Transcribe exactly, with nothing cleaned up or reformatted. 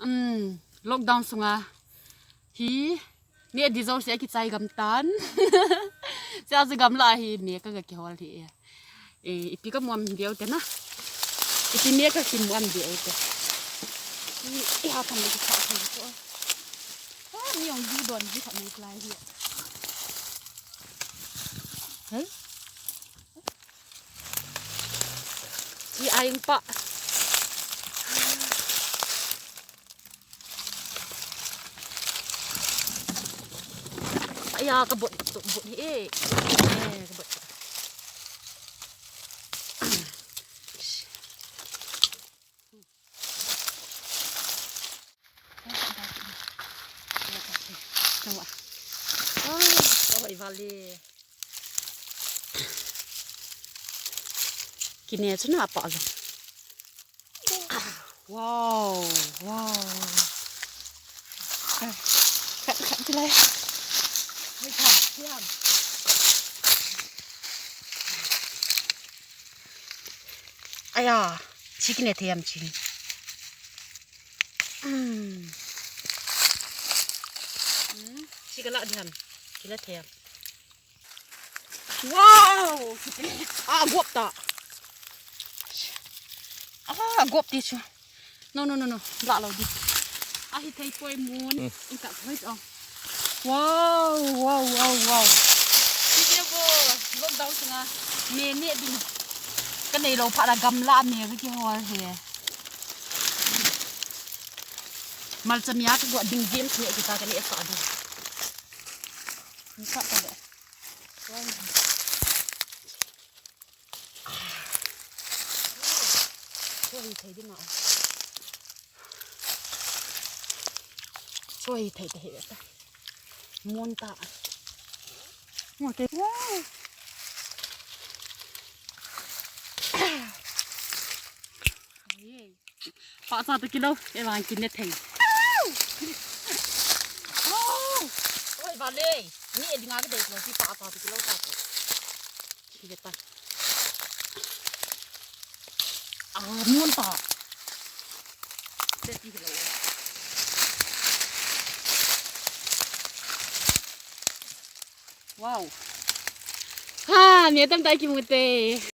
um, lockdown sunga hi ne di jouse akichai gam tan. Sia chu gamla hi me ka ga kihol hi. E, ipi ka muam diu te na. Ipi me ka kimuam diu te. I, i ha kan le ki kha kan ko. Ah, mi ong ju don ji kha mai lai hi. Hei. Ki aing pa. Aya, ka bot, bot hi e. Eh, ka bot. Oi, vale. Kine chu na pa jong. Wow, wow. Khat, khat ti lai. Oi, khat, siam. Aya, chi kine thei am chi. Hmm. Hmm, chi ka la di ham. Kila thei am. Wow! Ah, gop ta. Ah, gop ti chu. No, no, no, no. La lo di. Ah, hi thei poi mun. Hmm. In ta thoi chu. Wow, wow, wow, wow. Hi ye bo. Lockdown sunga. Me ne ding. Ka nei lo pha la gamla me ka kihol he. Malcha mi a ka go ding game ne kita ka ne sa ding. Ni sa ta le. Wow. Chu hi thei ding a. Chu hi thei te hi ta. Mun ta. Mo te. Wow. Ai. Pahcha toh kilou, evang kine thei. Oi, vale. Ni e dinga ka dei lo, si pahcha toh kilou ta ko. Kile ta. Ah, mun ta. Te ti lo. Wow. Ha, mi tam tai kimu te.